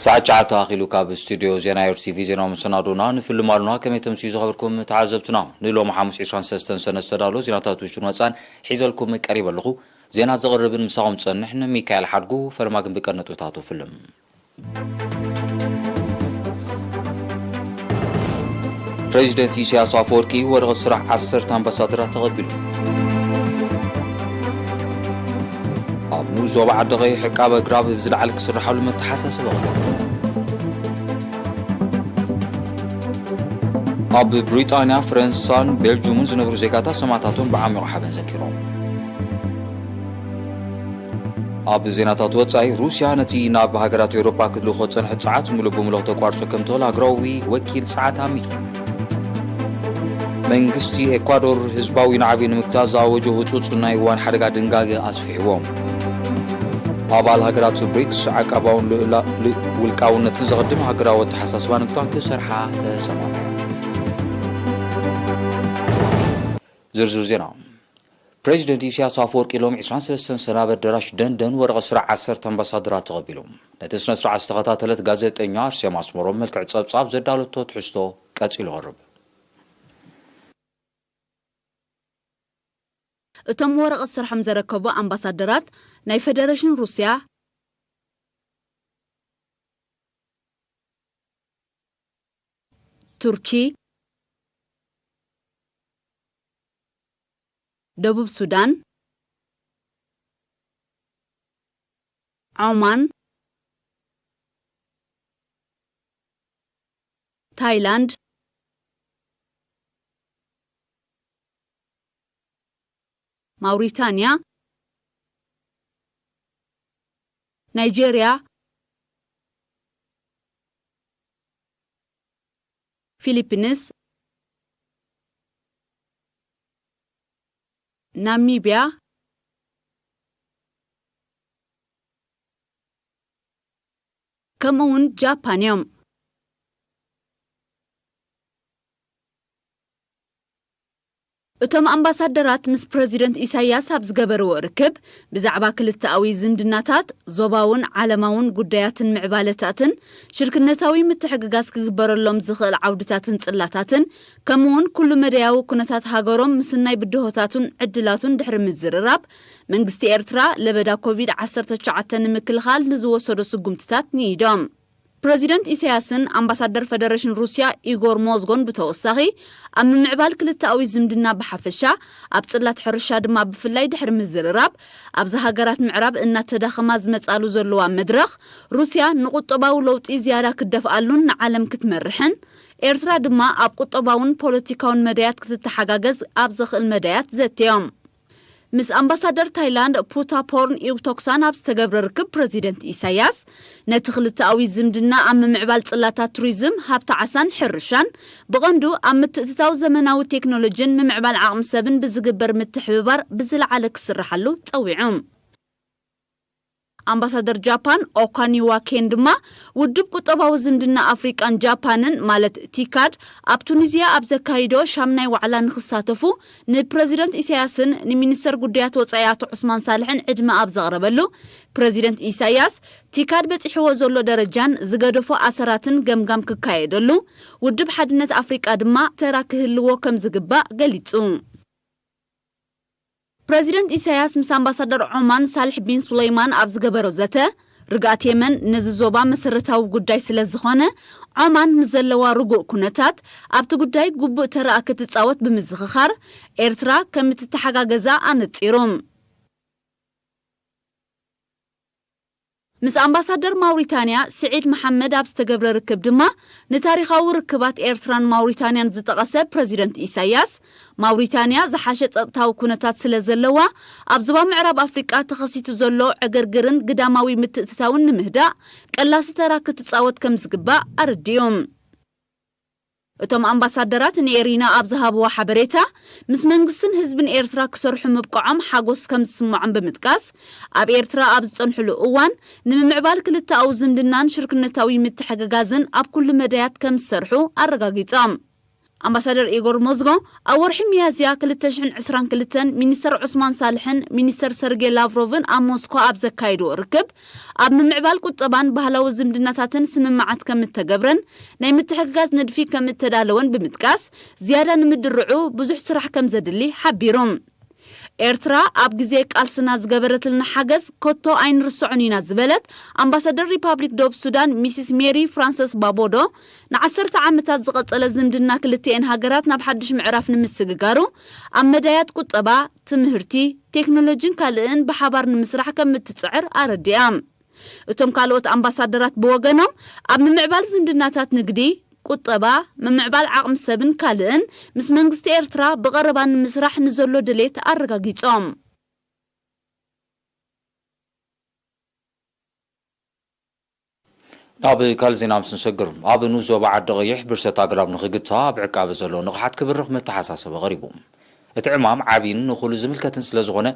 ሰዓት ትሽዓተ ኣኺሉ። ካብ ስቱድዮ ዜና ኤር ቲቪ ዜናዊ መሰናዶና ንፍልም ኣሉና። ከመይ ተምስዩ ዝኸበርኩም ተዓዘብትና፣ ንሎሚ ሓሙስ ዕስራን ሰለስተን ሰነ ዝተዳሎ ዜናታት ውሽጥን ወፃን ሒዘልኩም ቀሪበ ኣለኹ። ዜና ዘቕርብን ምሳኹም ዝፀንሕን ሚካኤል ሓድጉ። ፈለማ ግን ብቀንጥብታቱ ፍልም። ፕሬዚደንት ኢሳያስ ኣፈወርቂ ወረቐት ስራሕ ዓሰርተ ኣምባሳደራት ተቐቢሉ። ኣብ ንኡስ ዞባ ዓዲ ቀይሕ ዕቃበ ኣግራብ ብዝለዓለ ክስርሓሉ መተሓሳሰቢ ኣቕረቡ። ኣብ ብሪጣንያ፣ ፈረንሳን ቤልጁምን ዝነብሩ ዜጋታት ሰማእታቶም ብዓሚቑ ሓበን ዘኪሮም። ኣብ ዜናታት ወጻኢ፣ ሩስያ ነቲ ናብ ሃገራት ኤውሮጳ ክትልእኾ ዝጸንሐት ጸዓት ምሉእ ብምሉእ ተቋርጾ ከም ትኽእል ሃገራዊ ወኪል ጸዓት ኣሚቱ። መንግስቲ ኤኳዶር ህዝባዊ ናዕቢ ንምግታእ ዝኣወጆ ህጹጽ ናይ እዋን ሓደጋ ድንጋገ ኣስፊሕዎ። ኣባል ሃገራት ብሪክስ ዓቃባውን ልእላ-፣ ል-፣ ውልቃውነትን ዘቐድም ሃገራዊ ኣተሓሳስባ ንምጥቃም ክሰርሓ ተሰማምዐን። ዝርዝር ዜና። ፕሬዚደንት ኢሳያስ ኣፈወርቂ ሎሚ ዕስራን ሰለስተን ሰነ ኣብ ኣዳራሽ ደንደን ወረቐት ስራሕ ዓሰርተ ኣምባሳደራት ተቐቢሉ። ነቲ ስነ ስርዓት ዝተኸታተለት ጋዜጠኛ ኣርሴማ ኣስመሮም መልክዕ ጸብጻብ ዘዳለቶ ትሕዝቶ ቀጺሉ ይቐርብ። እቶም ወረቐት ስርሖም ዘረከቡ ኣምባሳደራት ናይ ፈደረሽን ሩስያ፣ ቱርኪ፣ ደቡብ ሱዳን፣ ዖማን፣ ታይላንድ፣ ማውሪታንያ፣ ናይጄርያ፣ ፊሊፒንስ፣ ናሚብያ፣ ከምኡ እውን ጃፓን እዮም። እቶም ኣምባሳደራት ምስ ፕረዚደንት ኢሳያስ ኣብ ዝገበርዎ ርክብ፣ ብዛዕባ ክልተኣዊ ዝምድናታት፣ ዞባውን ዓለማውን ጉዳያትን ምዕባለታትን፣ ሽርክነታዊ ምትሕግጋዝ ክግበረሎም ዝኽእል ዓውድታትን ጽላታትን፣ ከምኡውን ኩሉ መደያዊ ኩነታት ሃገሮም ምስናይ ብድሆታቱን ዕድላቱን ድሕሪ ምዝርራብ፣ መንግስቲ ኤርትራ ለበዳ ኮቪድ ዓሰርተ ትሽዓተ ንምክልኻል ንዝወሰዶ ስጉምትታት ንኢዶም። ፕረዚደንት ኢሳያስን ኣምባሳደር ፈደረሽን ሩስያ ኢጎር ሞዝጎን ብተወሳኺ፣ ኣብ ምምዕባል ክልተኣዊ ዝምድና ብሓፈሻ፣ ኣብ ጽላት ሕርሻ ድማ ብፍላይ ድሕሪ ምዝርራብ፣ ኣብዚ ሃገራት ምዕራብ እናተዳኸማ ዝመጻሉ ዘለዋ መድረኽ፣ ሩስያ ንቁጠባዊ ለውጢ ዝያዳ ክትደፍኣሉን ንዓለም ክትመርሕን፣ ኤርትራ ድማ ኣብ ቁጠባውን ፖለቲካውን መዳያት ክትተሓጋገዝ ኣብ ዘኽእል መዳያት ዘትዮም። ምስ ኣምባሳደር ታይላንድ ፑታፖርን ኢውቶክሳን ኣብ ዝተገብረ ርክብ፣ ፕረዚደንት ኢሳያስ፣ ነቲ ክልተኣዊ ዝምድና ኣብ ምምዕባል ጽላታት ቱሪዝም፣ ሃብቲ ዓሳን ሕርሻን፣ ብቐንዱ ኣብ ምትእትታው ዘመናዊ ቴክኖሎጂን ምምዕባል ዓቕሚ ሰብን ብዝግበር ምትሕብባር ብዝለዓለ ክስርሓሉ ጸዊዑ። ኣምባሳደር ጃፓን ኦካኒዋ ኬን ድማ፣ ውድብ ቁጠባዊ ዝምድና ኣፍሪቃን ጃፓንን ማለት ቲካድ ኣብ ቱኒዝያ ኣብ ዘካይዶ ሻምናይ ዋዕላ ንክሳተፉ ንፕረዚደንት ኢሳያስን ንሚኒስተር ጉዳያት ወጻኢ ኣቶ ዑስማን ሳልሕን ዕድመ ኣብ ዘቕረበሉ፣ ፕረዚደንት ኢሳያስ፣ ቲካድ በጺሕዎ ዘሎ ደረጃን ዝገደፎ ኣሰራትን ገምጋም ክካየደሉ፣ ውድብ ሓድነት ኣፍሪቃ ድማ ተራ ክህልዎ ከም ዝግባእ ገሊጹ። ፕረዚደንት ኢሳያስ ምስ ኣምባሳደር ዖማን ሳልሕ ቢን ሱለይማን ኣብ ዝገበሮ ዘተ፣ ርግኣት የመን ነዚ ዞባ መሰረታዊ ጉዳይ ስለ ዝኾነ፣ ዖማን ምስ ዘለዋ ርጉእ ኩነታት ኣብቲ ጉዳይ ግቡእ ተራኣ ክትጻወት ብምዝኽኻር፣ ኤርትራ ከም እትተሓጋገዛ ኣነጺሩ። ምስ ኣምባሳደር ማውሪታንያ ስዒድ መሓመድ ኣብ ዝተገብረ ርክብ ድማ፣ ንታሪኻዊ ርክባት ኤርትራን ማውሪታንያን ዝጠቐሰ ፕረዚደንት ኢሳያስ፣ ማውሪታንያ ዝሓሸ ጸጥታዊ ኩነታት ስለ ዘለዋ፣ ኣብ ዞባ ምዕራብ ኣፍሪቃ ተኸሲቱ ዘሎ ዕግርግርን ግዳማዊ ምትእትታውን ንምህዳእ ቀላሲ ተራ ክትጻወት ከም ዝግባእ ኣረዲኡ። እቶም ኣምባሳደራት ንኤሪና ኣብ ዝሃብዎ ሓበሬታ፣ ምስ መንግስትን ህዝብን ኤርትራ ክሰርሑ ምብቅዖም ሓጎስ ከም ዝስምዖም ብምጥቃስ፣ ኣብ ኤርትራ ኣብ ዝጸንሕሉ እዋን ንምምዕባል ክልተኣዊ ዝምድናን ሽርክነታዊ ምትሕግጋዝን ኣብ ኩሉ መዳያት ከም ዝሰርሑ ኣረጋጊጾም። ኣምባሳደር ኢጎር ሞዝጎ ኣብ ወርሒ ሚያዝያ ክልተ ሽሕን ዕስራን ክልተን ሚኒስተር ዑስማን ሳልሕን ሚኒስተር ሰርጌ ላቭሮቭን ኣብ ሞስኮ ኣብ ዘካየድዎ ርክብ፣ ኣብ ምምዕባል ቁጠባን ባህላዊ ዝምድናታትን ስምምዓት ከም እተገብረን ናይ ምትሕግጋዝ ንድፊ ከም እተዳለወን ብምጥቃስ፣ ዝያዳ ንምድርዑ ብዙሕ ስራሕ ከም ዘድሊ ሓቢሩ። ኤርትራ ኣብ ግዜ ቃልስና ዝገበረትልና ሓገዝ ኮቶ ኣይንርስዖን ኢና ዝበለት ኣምባሳደር ሪፓብሊክ ደቡብ ሱዳን ሚስስ ሜሪ ፍራንሰስ ባቦዶ፣ ንዓሰርተ ዓመታት ዝቐጸለ ዝምድና ክልቲኤን ሃገራት ናብ ሓድሽ ምዕራፍ ንምስግጋሩ ኣብ መዳያት ቁጠባ፣ ትምህርቲ፣ ቴክኖሎጂን ካልእን ብሓባር ንምስራሕ ከም እትጽዕር ኣረዲኣ። እቶም ካልኦት ኣምባሳደራት ብወገኖም ኣብ ምምዕባል ዝምድናታት ንግዲ፣ ቁጠባ፣ ምምዕባል ዓቕሚ ሰብን ካልእን ምስ መንግስቲ ኤርትራ ብቐረባ ንምስራሕ ንዘሎ ድሌት ኣረጋጊጾም። ናብ ካልእ ዜና ምስ ንሰግር፣ ኣብ ንኡስ ዞባ ዓዲ ቀይሕ ብርሰት ኣግራብ ንኽግታ ኣብ ዕቃበ ዘሎ ንቕሓት ክብርኽ መተሓሳሰቢ ቀሪቡ። እቲ ዕማም ዓብይን ንኹሉ ዝምልከትን ስለ ዝኾነ፣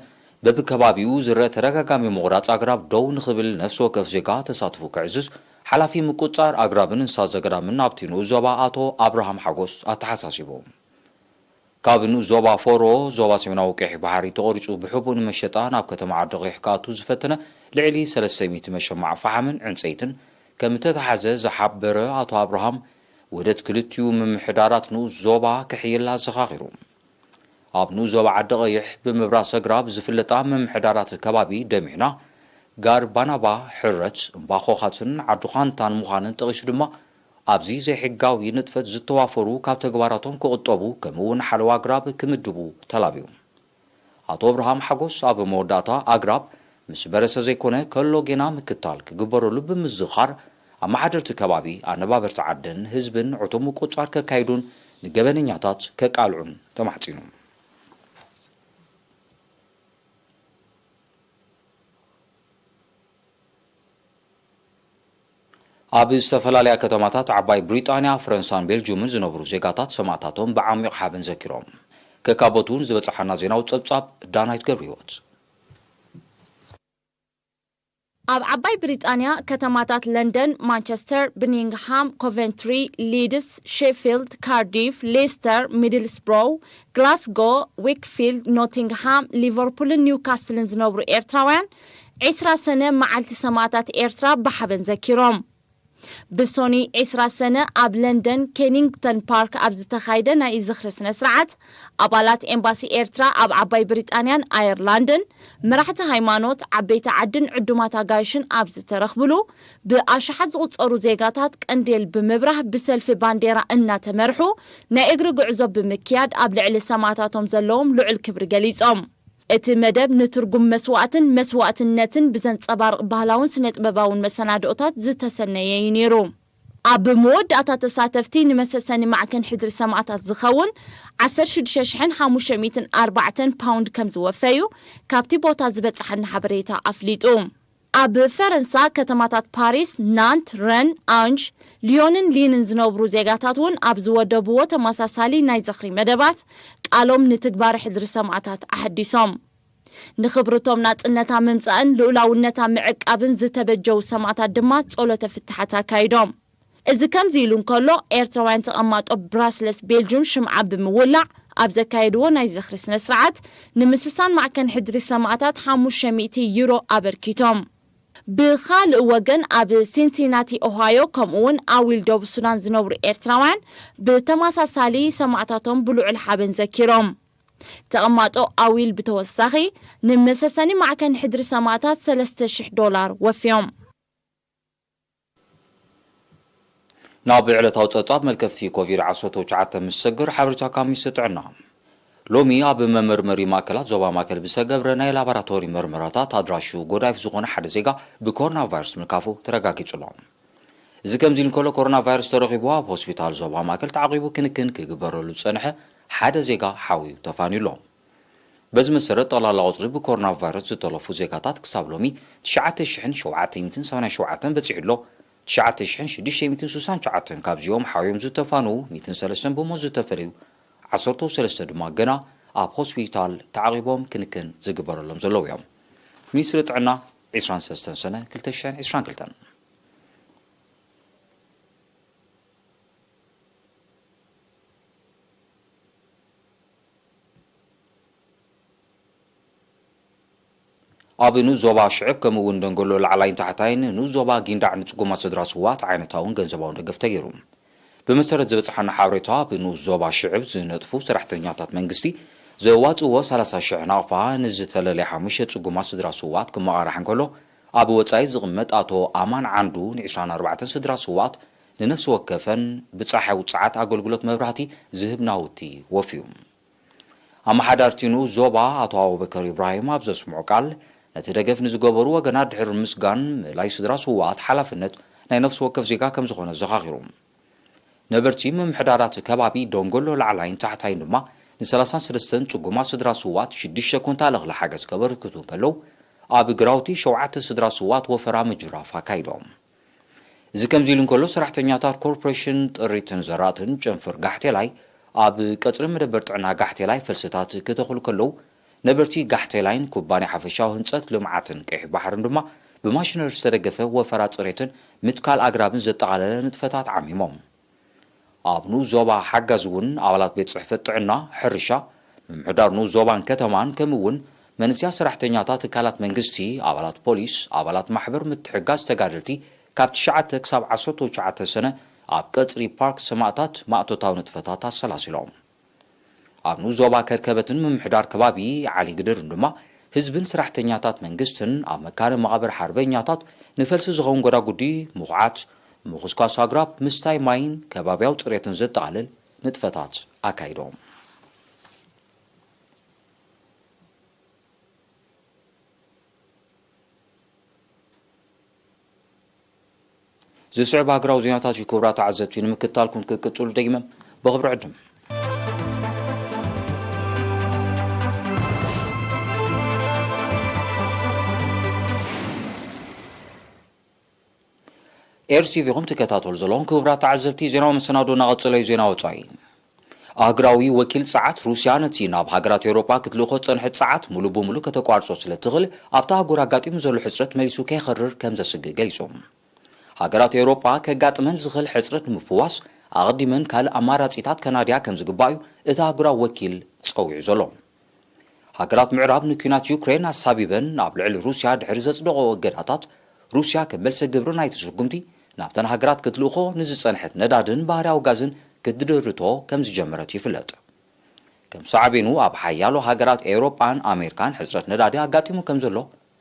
በብከባቢኡ ዝረአ ተደጋጋሚ ምቑራጽ ኣግራብ ደው ንኽብል ነፍሲ ወከፍ ዜጋ ተሳትፎ ከዕዝዝ ሓላፊ ምቁጽጻር ኣግራብን እንስሳ ዘገዳምን ኣብቲ ንኡስ ዞባ ኣቶ ኣብርሃም ሓጎስ ኣተሓሳሲቡ። ካብ ንኡስ ዞባ ፎሮ፣ ዞባ ሰሜናዊ ቀይሕ ባሕሪ ተቖሪጹ ብሕቡእ ንመሸጣ ናብ ከተማ ዓዲ ቀይሕ ክኣቱ ዝፈተነ ልዕሊ ሰለስተ ሚእቲ መሸማዕ ፈሓምን ዕንጸይትን ከም እተታሓዘ ዝሓበረ ኣቶ ኣብርሃም፣ ውህደት ክልቲኡ ምምሕዳራት ንኡስ ዞባ ክሕይል ኣዘኻኺሩ። ኣብ ንኡስ ዞባ ዓዲ ቀይሕ ብምብራስ ኣግራብ ዝፍለጣ ምምሕዳራት ከባቢ ደሚዕና፣ ጋር ባናባ፣ ሕረት፣ እምባኾኻትን ዓዲ ዃንታን ምዃነን ጠቒሱ ድማ፣ ኣብዚ ዘይሕጋዊ ንጥፈት ዝተዋፈሩ ካብ ተግባራቶም ክቑጠቡ፣ ከምኡ እውን ሓለዋ ኣግራብ ክምድቡ ተላብዩ። ኣቶ ኣብርሃም ሓጎስ ኣብ መወዳእታ፣ ኣግራብ ምስ በረሰ ዘይኮነ ከሎ ጌና ምክታል ክግበረሉ ብምዝኻር፣ ኣመሓደርቲ ከባቢ፣ ኣነባበርቲ ዓድን ህዝብን ዕቱብ ምቁጽጻር ከካይዱን ንገበነኛታት ከቃልዑን ተማሕጺኑ። ኣብ ዝተፈላለያ ከተማታት ዓባይ ብሪጣንያ፣ ፈረንሳን ቤልጁምን ዝነብሩ ዜጋታት ሰማእታቶም ብዓሚቕ ሓበን ዘኪሮም። ከካቦት እውን ዝበጽሓና ዜናዊ ጸብጻብ ዳናይት ገብረህይወት። ኣብ ዓባይ ብሪጣንያ ከተማታት ለንደን፣ ማንቸስተር፣ ብርሚንግሃም፣ ኮቨንትሪ፣ ሊድስ፣ ሼፊልድ፣ ካርዲፍ፣ ሌስተር፣ ሚድልስብሮው፣ ግላስጎ፣ ዊክፊልድ፣ ኖቲንግሃም፣ ሊቨርፑልን ኒውካስልን ዝነብሩ ኤርትራውያን ዕስራ ሰነ መዓልቲ ሰማእታት ኤርትራ ብሓበን ዘኪሮም። ብሶኒ ዕስራ ሰነ ኣብ ለንደን ኬኒንግተን ፓርክ ኣብ ዝተኻይደ ናይ ዝኽሪ ስነ ስርዓት፣ ኣባላት ኤምባሲ ኤርትራ ኣብ ዓባይ ብሪጣንያን ኣየርላንድን፣ መራሕቲ ሃይማኖት፣ ዓበይቲ ዓድን ዕዱማት ኣጋይሽን ኣብ ዝተረኽብሉ፣ ብኣሽሓት ዝቑጸሩ ዜጋታት ቀንዴል ብምብራህ ብሰልፊ ባንዴራ እናተመርሑ ናይ እግሪ ጉዕዞ ብምክያድ ኣብ ልዕሊ ሰማእታቶም ዘለዎም ልዑል ክብሪ ገሊጾም። እቲ መደብ ንትርጉም መስዋእትን መስዋእትነትን ብዘንጸባርቕ ባህላውን ስነ-ጥበባውን መሰናድኦታት ዝተሰነየ እዩ ነይሩ። ኣብ መወዳእታ ተሳተፍቲ ንመሰሰኒ ማዕከን ሕድሪ ሰማእታት ዝኸውን ዓሰርተ ሽዱሽተ ሽሕን ሓሙሽተ ሚእትን ኣርባዕተን ፓውንድ ከም ዝወፈዩ ካብቲ ቦታ ዝበጽሓና ሓበሬታ ኣፍሊጡ። ኣብ ፈረንሳ ከተማታት ፓሪስ፣ ናንት፣ ረን፣ ኣንጅ፣ ሊዮንን ሊንን ዝነብሩ ዜጋታት እውን ኣብ ዝወደብዎ ተመሳሳሊ ናይ ዝኽሪ መደባት ቃሎም ንትግባረ ሕድሪ ሰማእታት ኣሐዲሶም። ንኽብርቶም ናጽነታ ምምጻእን ልኡላውነታ ምዕቃብን ዝተበጀዉ ሰማእታት ድማ ጸሎተ ፍትሓት ኣካይዶም። እዚ ከምዚ ኢሉ እንከሎ፣ ኤርትራውያን ተቐማጦ ብራስለስ ቤልጁም ሽምዓ ብምውላዕ ኣብ ዘካየድዎ ናይ ዝኽሪ ስነ ስርዓት፣ ንምስሳን ማዕከን ሕድሪ ሰማእታት ሓሙሽተ ሚእቲ ዩሮ ኣበርኪቶም። ብኻልእ ወገን፣ ኣብ ሲንሲናቲ ኦሃዮ፣ ከምኡ እውን ኣዊል ደቡብ ሱዳን ዝነብሩ ኤርትራውያን ብተመሳሳሊ ሰማእታቶም ብልዑል ሓበን ዘኪሮም። ተቐማጦ ኣዊል ብተወሳኺ ንመሰሰኒ ማዕከን ሕድሪ ሰማእታት ሰለስተ ሽሕ ዶላር ወፍዮም። ናብ ዕለታዊ ጸብጻብ መልከፍቲ ኮቪድ ዓሰርተ ትሽዓተ ምስ ሰግር ሓበሬታ ካብ ሚኒስትሪ ጥዕና። ሎሚ ኣብ መመርመሪ ማእከላት ዞባ ማእከል ብዝተገብረ ናይ ላቦራቶሪ መርመራታት ኣድራሹ ጎዳይፍ ዝኾነ ሓደ ዜጋ ብኮሮና ቫይረስ ምልካፉ ተረጋጊጹ ኣሎ። እዚ ከምዚ ኢሉ እንከሎ፣ ኮሮና ቫይረስ ተረኺቡ ኣብ ሆስፒታል ዞባ ማእከል ተዓቂቡ ክንክን ክግበረሉ ዝጸንሐ ሓደ ዜጋ ሓውዩ ተፋንዩ ኣሎ። በዚ መሰረት፣ ጠቕላላ ቁጽሪ ብኮሮና ቫይረስ ዝተለፉ ዜጋታት ክሳብ ሎሚ ትሽዓተ ሽሕን ሸውዓተ ሚእትን ሰማንያን ሸውዓተን በጺሑ ኣሎ። ትሽዓተ ሽሕን ሽዱሽተ ሚእትን ስሳን ትሽዓተን ካብዚኦም ሓውዮም ዝተፋንዉ፣ ሚእትን ሰለስተን ብሞት ዝተፈለዩ፣ ዓሰርተ ሰለስተ ድማ ገና ኣብ ሆስፒታል ተዓቒቦም ክንክን ዝግበረሎም ዘለዉ እዮም። ሚኒስትሪ ጥዕና፣ ዕስራን ሰለስተን ሰነ ክልተ ሽሕን ዕስራን ክልተን። ኣብ ንኡስ ዞባ ሽዕብ ከምኡ እውን ደንጎሎ ላዕላይን ታሕታይን ንኡስ ዞባ ጊንዳዕ ንጽጉማት ስድራ ስውኣት ዓይነታውን ገንዘባውን ደገፍ ተገይሩ። ብመሰረት ዝበጽሓና ሓበሬታ፣ ኣብ ንኡስ ዞባ ሽዕብ ዝነጥፉ ሰራሕተኛታት መንግስቲ ዘዋጽእዎ ሰላሳ ሽሕ ናቕፋ ንዝተለለየ ሓሙሽተ ጽጉማት ስድራ ስውኣት ክመቓራሕ እንከሎ፣ ኣብ ወጻኢ ዝቕመጥ ኣቶ ኣማን ዓንዱ ን ዕስራን ኣርባዕተን ስድራ ስውኣት ንነፍሲ ወከፈን ብጻሓይ ውጽዓት ኣገልግሎት መብራህቲ ዝህብ ናውቲ ወፍዩ። ኣመሓዳርቲ ንኡስ ዞባ ኣቶ ኣቡበከር ኢብራሂም ኣብ ዘስምዖ ቃል፣ ነቲ ደገፍ ንዝገበሩ ወገናት ድሕሪ ምስጋን፣ ምእላይ ስድራ ስውኣት ሓላፍነት ናይ ነፍሲ ወከፍ ዜጋ ከም ዝኾነ ዘኻኺሩ። ነበርቲ ምምሕዳራት ከባቢ ደንጎሎ ላዕላይን ታሕታይን ድማ ን ሰላሳን ሰለስተን ጽጉማት ስድራ ስውኣት ሽዱሽተ ኩንታል እኽሊ ሓገዝ ከበርክቱ እንከለዉ፣ ኣብ ግራውቲ ሸውዓተ ስድራ ስውኣት ወፈራ ምጅራፍ ኣካይዶም። እዚ ከምዚ ኢሉ እንከሎ፣ ሰራሕተኛታት ኮርፖሬሽን ጥሪትን ዘራእትን ጨንፈር ጋሕቴላይ ኣብ ቀጽሪ መደበር ጥዕና ጋሕቴላይ ፈልስታት ክተኽሉ ከለዉ፣ ነበርቲ ጋሕቴላይን ኩባንያ ሓፈሻዊ ህንጸት ልምዓትን ቀይሕ ባሕርን ድማ ብማሽነሪ ዝተደገፈ ወፈራ ጽሬትን ምትካል ኣግራብን ዘጠቓለለ ንጥፈታት ዓሚሞም። ኣብ ንኡስ ዞባ ሓጋዝ እውን ኣባላት ቤት ጽሕፈት ጥዕና፣ ሕርሻ፣ ምምሕዳር ንኡስ ዞባን ከተማን፣ ከምኡ እውን መንእሰያት ሰራሕተኛታት ትካላት መንግስቲ፣ ኣባላት ፖሊስ፣ ኣባላት ማሕበር ምትሕጋዝ ተጋደልቲ ካብ ትሽዓተ ክሳብ ዓሰርተ ትሽዓተ ሰነ ኣብ ቀጽሪ ፓርክ ሰማእታት ማእቶታዊ ንጥፈታት ኣሰላሲሎም። ኣብ ንኡስ ዞባ ከርከበትን ምምሕዳር ከባቢ ዓሊ ግድርን ድማ ህዝብን ሰራሕተኛታት መንግስትን ኣብ መካነ መቓብር ሓርበኛታት ንፈልሲ ዝኸውን ጎዳጉዲ፣ ምኹዓት፣ ምኹስኳስ ኣግራብ፣ ምስታይ ማይን ከባብያዊ ጽሬትን ዘጠቓልል ንጥፈታት ኣካይዶም። ዝስዕብ ሃገራዊ ዜናታት እዩ። ክቡራት ተዓዘብቲ፣ ንምክትታልኩም ክቅጽሉ ደጊመ ብኽብሪ ዕድም። ኤር ቲቪ ኢኹም ትከታተሉ ዘለኹም። ክቡራት ተዓዘብቲ፣ ዜናዊ መሰናዶ እናቐጸለ እዩ። ዜና ወጻኢ። ኣህጉራዊ ወኪል ጸዓት ሩስያ ነቲ ናብ ሃገራት ኤውሮጳ ክትልእኾ ዝጸንሐት ጸዓት ሙሉ ብሙሉ ከተቋርጾ ስለ ትኽእል፣ ኣብታ ኣህጉር ኣጋጢሙ ዘሎ ሕጽረት መሊሱ ከይኸርር ከም ዘስግእ ገሊጹ። ሃገራት ኤውሮጳ ከጋጥመን ዝኽእል ሕጽረት ንምፍዋስ፣ ኣቐዲመን ካልእ ኣማራጺታት ከናድያ ከም ዝግባእ እዩ እቲ ኣህጉራዊ ወኪል ጸዊዑ ዘሎ። ሃገራት ምዕራብ ንኲናት ዩክሬን ኣሳቢበን ኣብ ልዕሊ ሩስያ ድሕሪ ዘጽደቐኦ እገዳታት፣ ሩስያ ከም መልሰ ግብሪ ናይቲ ስጉምቲ ናብተን ሃገራት ክትልእኾ ንዝጸንሐት ነዳድን ባህርያዊ ጋዝን ክትድርቶ ከም ዝጀመረት ይፍለጥ። ከም ሳዕቤኑ ኣብ ሓያሎ ሃገራት ኤውሮጳን ኣሜሪካን ሕጽረት ነዳዲ ኣጋጢሙ ከም ዘሎ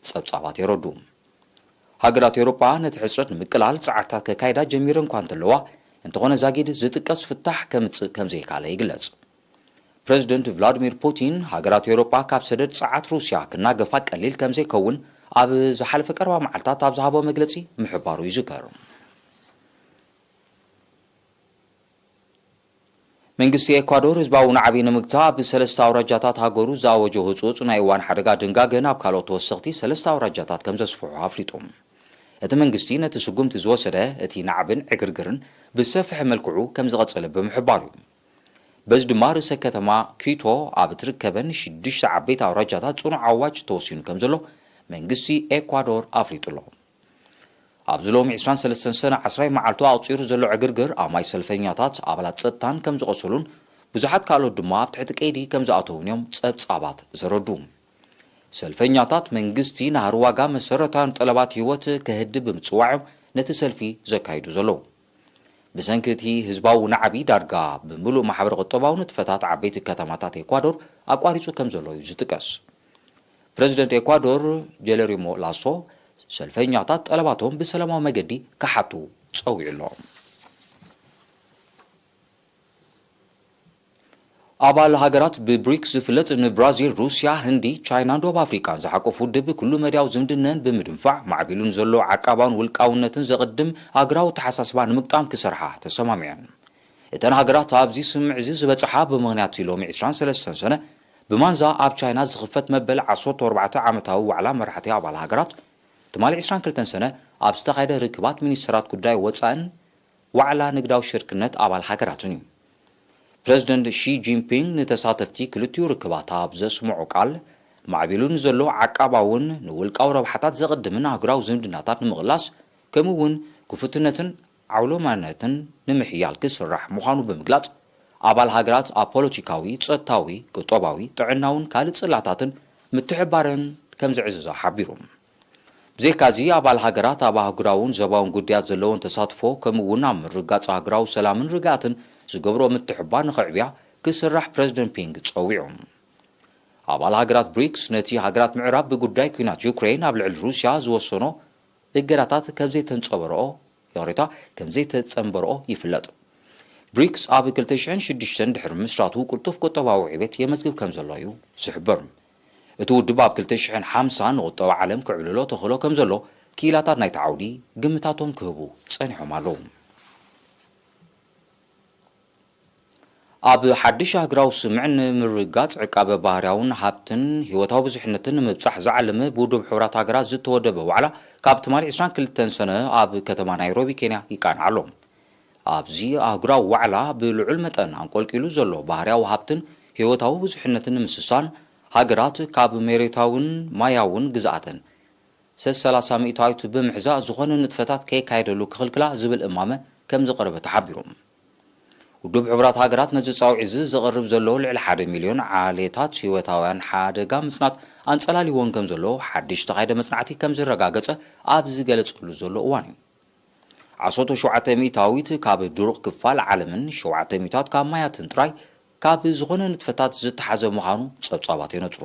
ጸብጻባት የረድኡ። ሃገራት ኤውሮጳ ነቲ ሕጽረት ንምቅላል ጻዕርታት ከካይዳ ጀሚረን እኳ እንተለዋ፣ እንተኾነ ዛጊድ ዝጥቀስ ፍታሕ ከምጽእ ከም ዘይከኣለ ይግለጽ። ፕረዚደንት ቭላድሚር ፑቲን፣ ሃገራት ኤውሮጳ ካብ ሰደድ ጸዓት ሩስያ ክናገፋ ቀሊል ከም ዘይከውን ኣብ ዝሓለፈ ቀረባ መዓልታት ኣብ ዝሃቦ መግለጺ ምሕባሩ ይዝከር። መንግስቲ ኤኳዶር ህዝባዊ ናዕቢ ንምግታእ ኣብ ሰለስተ ኣውራጃታት ሃገሩ ዝኣወጆ ህጹጽ ናይ እዋን ሓደጋ ድንጋገ ናብ ካልኦት ተወሰኽቲ ሰለስተ ኣውራጃታት ከም ዘስፍሖ ኣፍሊጡ። እቲ መንግስቲ ነቲ ስጉምቲ ዝወሰደ፣ እቲ ናዕብን ዕግርግርን ብዝሰፍሐ መልክዑ ከም ዝቐጸለ ብምሕባር እዩ። በዚ ድማ ርእሰ ከተማ ኪቶ ኣብ እትርከበን ሽዱሽተ ዓበይቲ ኣውራጃታት ጽኑዕ ኣዋጅ ተወሲኑ ከም ዘሎ መንግስቲ ኤኳዶር ኣፍሊጡ ኣሎ። ኣብዚ ሎሚ ዕስራን ሰለስተን ሰነ ዓስራይ መዓልቱ ኣቑጺሩ ዘሎ ዕግርግር፣ ኣማይ ሰልፈኛታት፣ ኣባላት ጸጥታን ከም ዝቖሰሉን ብዙሓት ካልኦት ድማ ኣብ ትሕቲ ቀይዲ ከም ዝኣተዉን እዮም ጸብጻባት ዘረድኡ። ሰልፈኛታት፣ መንግስቲ ናህሪ ዋጋ መሰረታውያን ጠለባት ህይወት ከህድእ ብምጽዋዕ እዮም ነቲ ሰልፊ ዘካይዱ ዘለዉ። ብሰንኪ እቲ ህዝባዊ ናዕቢ፣ ዳርጋ ብምሉእ ማሕበረ ቁጠባዊ ንጥፈታት ዓበይቲ ከተማታት ኤኳዶር ኣቋሪጹ ከም ዘሎ እዩ ዝጥቀስ። ፕረዚደንት ኤኳዶር ጀለሪሞ ላሶ፣ ሰልፈኛታት ጠለባቶም ብሰላማዊ መገዲ ክሓቱ ጸዊዑ ኣሎ። ኣባል ሃገራት ብብሪክስ ዝፍለጥ፣ ንብራዚል፣ ሩስያ፣ ህንዲ፣ ቻይናን ደቡብ ኣፍሪቃን ዝሓቆፍ ውድብ፣ ኩሉ መዳያዊ ዝምድነን ብምድንፋዕ፣ ማዕቢሉን ዘሎ ዓቃባውን ውልቃውነትን ዘቕድም ኣህጉራዊ ኣተሓሳስባ ንምግጣም ክሰርሓ ተሰማሚዐን። እተን ሃገራት ኣብዚ ስምምዕ እዚ ዝበጽሓ፣ ብምኽንያት እቲ ሎሚ ዕስራን ሰለስተን ሰነ ብማንዛ ኣብ ቻይና ዝኽፈት መበል ዓሰርተ ኣርባዕተ ዓመታዊ ዋዕላ መራሕቲ ኣባል ሃገራት፣ ትማሊ ዕስራን ክልተን ሰነ ኣብ ዝተኻየደ ርክባት ሚኒስተራት ጉዳይ ወጻእን ዋዕላ ንግዳዊ ሽርክነት ኣባል ሃገራትን እዩ። ፕረዚደንት ሺ ጂንፒንግ ንተሳተፍቲ ክልቲኡ ርክባት ኣብ ዘስምዖ ቃል፣ ማዕቢሉ ንዘሎ ዓቃባውን ንውልቃዊ ረብሓታት ዘቕድምን ኣህጉራዊ ዝምድናታት ንምቕላስ፣ ከምኡ እውን ክፉትነትን ዓውሎማነትን ንምሕያል ክስራሕ ምዃኑ ብምግላጽ፣ ኣባል ሃገራት ኣብ ፖለቲካዊ፣ ጸጥታዊ፣ ቁጠባዊ፣ ጥዕናውን ካልእ ጽላታትን ምትሕብባረን ከም ዘዕዘዛ ሓቢሩ። ብዘይካዚ ኣባል ሃገራት ኣብ ኣህጉራውን ዞባውን ጉዳያት ዘለዎን ተሳትፎ ከምኡ እውን ኣብ ምርጋጽ ኣህጉራዊ ሰላምን ርግኣትን ዝገብሮ ምትሕባር ንኽዕብያ ክስራሕ ፕረዚደንት ፒንግ ጸዊዑ። ኣባል ሃገራት ብሪክስ ነቲ ሃገራት ምዕራብ ብጉዳይ ኲናት ዩክሬን ኣብ ልዕሊ ሩስያ ዝወሰኖ እገዳታት ከም ዘይተንጸበረኦ ይቕሬታ ከም ዘይተጸንበርኦ ይፍለጥ። ብሪክስ ኣብ ክልተ ሽሕን ሽዱሽተን ድሕሪ ምስራቱ ቅልጡፍ ቁጠባዊ ዕቤት የመዝግብ ከም ዘሎ እዩ ዝሕበር። እቲ ውድብ ኣብ ክልተ ሽሕን ሓምሳን ንቁጠባ ዓለም ክዕብልሎ ተኽእሎ ከም ዘሎ ክኢላታት ናይቲ ዓውዲ ግምታቶም ክህቡ ጸኒሖም ኣለዉ። ኣብ ሓድሽ ኣህግራዊ ስምዕ ንምርጋጽ ዕቃበ ባህርያውን ሃብትን ህይወታዊ ብዙሕነትን ንምብጻሕ ዝዓለመ ብውድብ ሕቡራት ሃገራት ዝተወደበ ዋዕላ ካብ ትማሊ ዕስራን ክልተን ሰነ ኣብ ከተማ ናይሮቢ ኬንያ ይቃናዕ ኣሎ። ኣብዚ ኣህጉራዊ ዋዕላ ብልዑል መጠን ኣንቆልቂሉ ዘሎ ባህርያዊ ሃብትን ህይወታዊ ብዙሕነትን ንምስሳን ሃገራት ካብ መሬታውን ማያውን ግዝኣተን ሰላሳ ሚእታዊት ብምሕዛእ ዝኾነ ንጥፈታት ከየካየደሉ ክኽልክላ ዝብል እማመ ከም ዝቐረበ ተሓቢሩ። ውድብ ሕቡራት ሃገራት ነዚ ጻውዒት እዚ ዘቕርብ ዘሎ ልዕሊ ሓደ ሚልዮን ዓሌታት ህይወታውያን ሓደጋ ምጽናት ኣንጸላልይዎን ከም ዘሎ ሓድሽ ዝተኻየደ መጽናዕቲ ከም ዝረጋገጸ ኣብ ዝገለጸሉ ዘሎ እዋን እዩ። ዓሰርተ ሸውዓተ ሚእታዊት ካብ ድሩቕ ክፋል ዓለምን ሸውዓተ ሚእታዊት ካብ ማያትን ጥራይ ካብ ዝኾነ ንጥፈታት ዝተሓዘ ምዃኑ ጸብጻባት የነጽሩ።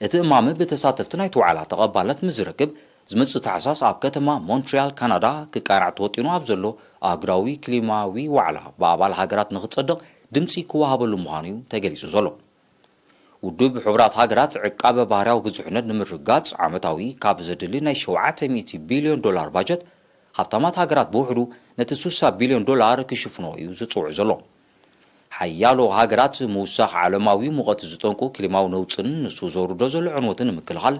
እቲ እማመ ብተሳተፍቲ ናይቲ ዋዕላ ተቐባልነት ምስ ዝረክብ፣ ዝመጽእ ታሕሳስ ኣብ ከተማ ሞንትሪያል ካናዳ ክቃናዕ ተወጢኑ ኣብ ዘሎ ኣህጉራዊ ክሊማዊ ዋዕላ ብኣባል ሃገራት ንኽጸድቕ ድምጺ ክወሃበሉ ምዃኑ እዩ ተገሊጹ ዘሎ። ውድብ ሕቡራት ሃገራት ዕቃበ ባህርያዊ ብዙሕነት ንምርጋጽ ዓመታዊ ካብ ዘድሊ ናይ ሸውዓተ ሚእቲ ቢልዮን ዶላር ባጀት ሃብታማት ሃገራት ብውሕዱ ነቲ ስሳ ቢልዮን ዶላር ክሽፍኖ እዩ ዝጽውዕ ዘሎ። ሓያሎ ሃገራት ምውሳኽ ዓለማዊ ሙቐት ዝጠንቁ ክሊማዊ ነውጽን ንሱ ዘውርዶ ዘሎ ዕንወትን ንምክልኻል፣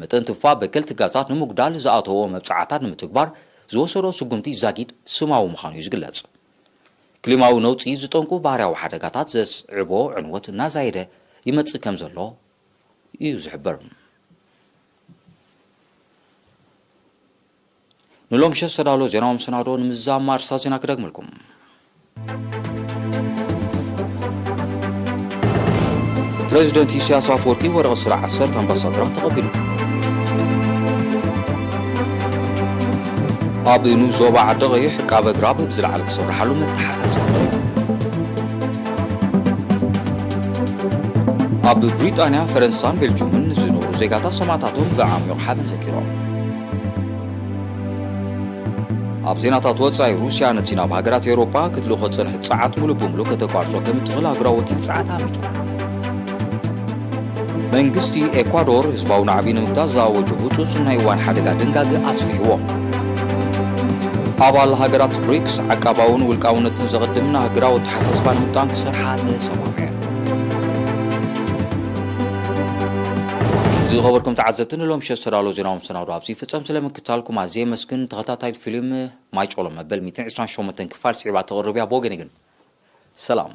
መጠን ትፋ በከልቲ ጋዛት ንምጉዳል ዝኣተዎ መብጽዓታት ንምትግባር ዝወሰዶ ስጉምቲ ዛጊድ ስማዊ ምዃኑ እዩ ዝግለጽ። ክሊማዊ ነውጺ ዝጠንቁ ባህርያዊ ሓደጋታት ዘስዕቦ ዕንወት እናዛየደ ይመጽእ ከም ዘሎ እዩ ዝሕበር። ንሎም ሸት ዝተዳሎ ዜናዊ መሰናዶ ንምዝዛም ኣርሳ ዜና ክደግመልኩም። ፕረዚደንት ኢሳያስ ኣፈወርቂ ወረቐት ስራሕ ዓሰርተ ኣምባሳደራት ተቐቢሉ። ኣብ ንኡስ ዞባ ዓዲ ቀይሕ ዕቃበ ኣግራብ ብዝለዓለ ክስርሓሉ መተሓሳሰቢ። ኣብ ብሪጣንያ፣ ፈረንሳን ቤልጁምን ዝነብሩ ዜጋታት ሰማእታቶም ብዓሚቕ ሓበን ዘኪሮም። ኣብ ዜናታት ወጻኢ፣ ሩስያ ነቲ ናብ ሃገራት ኤውሮጳ ክትልእኾ ዝጸንሐት ጸዓት ሙሉእ ብሙሉእ ከተቋርጾ ከም እትኽእል ኣህጉራዊ ወኪል ጸዓት ኣሚቱ። መንግስቲ ኤኳዶር ህዝባዊ ናዕቢ ንምግታእ ዝኣወጆ ህጹጽ ናይ እዋን ሓደጋ ድንጋገ ኣስፊሕዎ። ኣባል ሃገራት ብሪክስ ዓቃባውን ውልቃውነትን ዘቐድም ኣህጉራዊ ኣተሓሳስባ ንምጥቃም ክሰርሓ ተሰማምዐን። ዝኸበርኩም ተዓዘብቲ፣ ንሎም ሸት ዝተዳሎ ዜናዊ መሰናዶ ኣብዚ ይፍጸም። ስለ ምክታልኩም ኣዝየ የመስግን። ተኸታታሊ ፊልም ማይ ጮሎ መበል ሚእትን ዕስራን ሸሞንተን ክፋል ስዒባ ትቕርብ እያ። ብወገነይ ግን ሰላም።